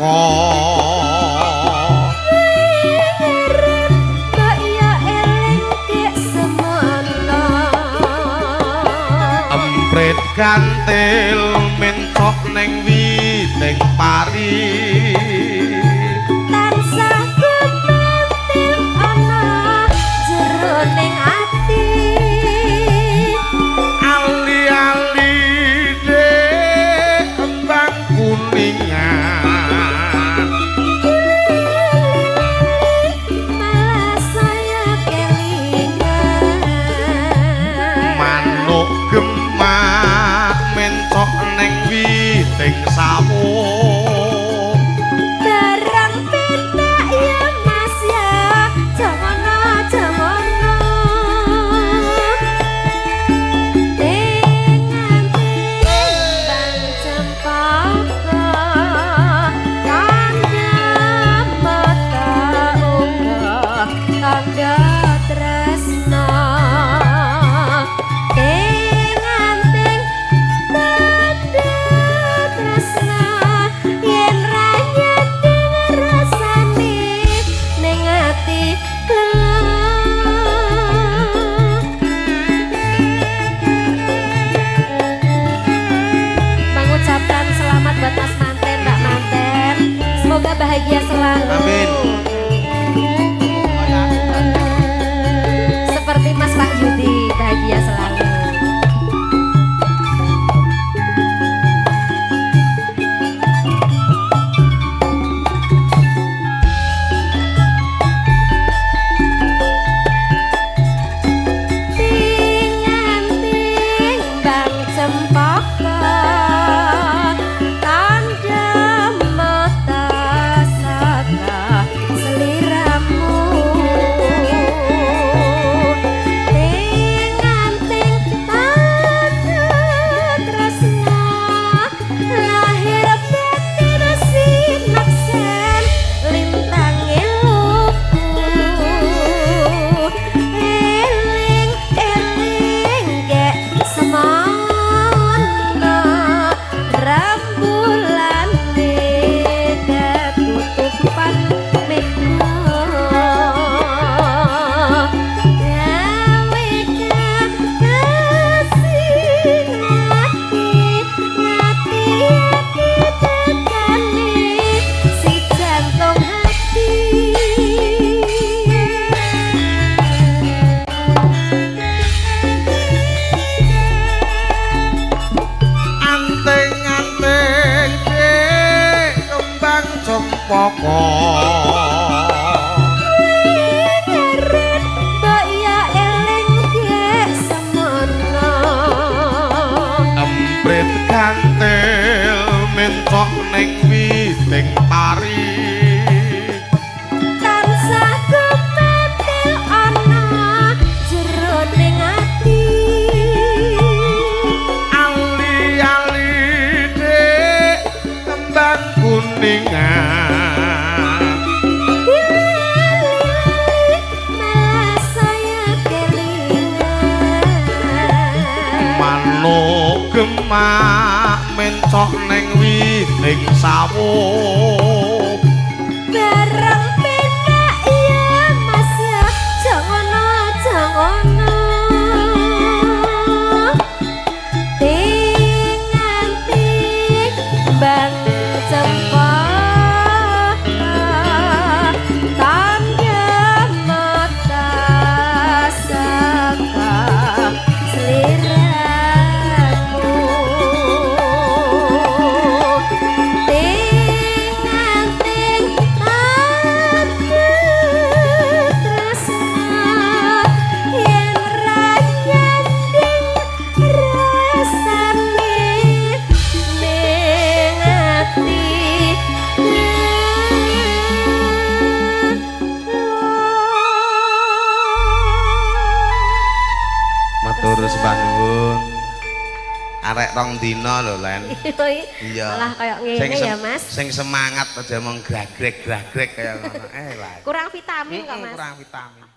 Cempaka. Mbok ya eling gek semono. Emprit gantil mencok ning witing pari. Tansah gumantil ana jroning ati. Ali-ali dek kembang kuningan. Malah saya kelingan. Manuk gemak mencok ning witing sawo. Barang penak ya Mas ya, jangono jangono. Dengan timbang cempaka, tanda mata uga tanda tresna. Dengan ting tanda tresna, yen ra nyanding rasane ning ati gela. Mengucapkan selamat buat Mas Manten, Mbak Manten. Semoga bahagia selalu. Amin. Seperti Mas Wahyudi, bahagia selalu. Tinganting bang cempaka, tanda mata saka seliramu. Tinganting tanda tresna, lahir batin sinaksen lintange luku. Eling eling gek semono, rembulane ketutupan mega. Gawe kasih ngati ngati ati tekane si jantung hati. Anting-anting dek kembang cempaka. Ngeret mbok ya eling gek semono. Emprit gantil mencok ning witing pari. Tansah gumantil ana jroning ati. Ali-ali dek kembang kuningan. Lali malah saya kelingan. Manuk gemak mencok ning witing sawo. Barang penak ya Mas ya, jangono jangono. Tinganting bang cempaka, tanda mata saka seliramu. Tinganting tanda tresna, yen ra nyanding rasane ning ati. Matur sembah nuwun. Arek rong dina lho, Len. Iya. Malah kayak ngene ya, Mas. Sing semangat aja mong gragrek-gragrek kaya ngono. Eh lah. Kurang vitamin kok, Mas. Kurang vitamin.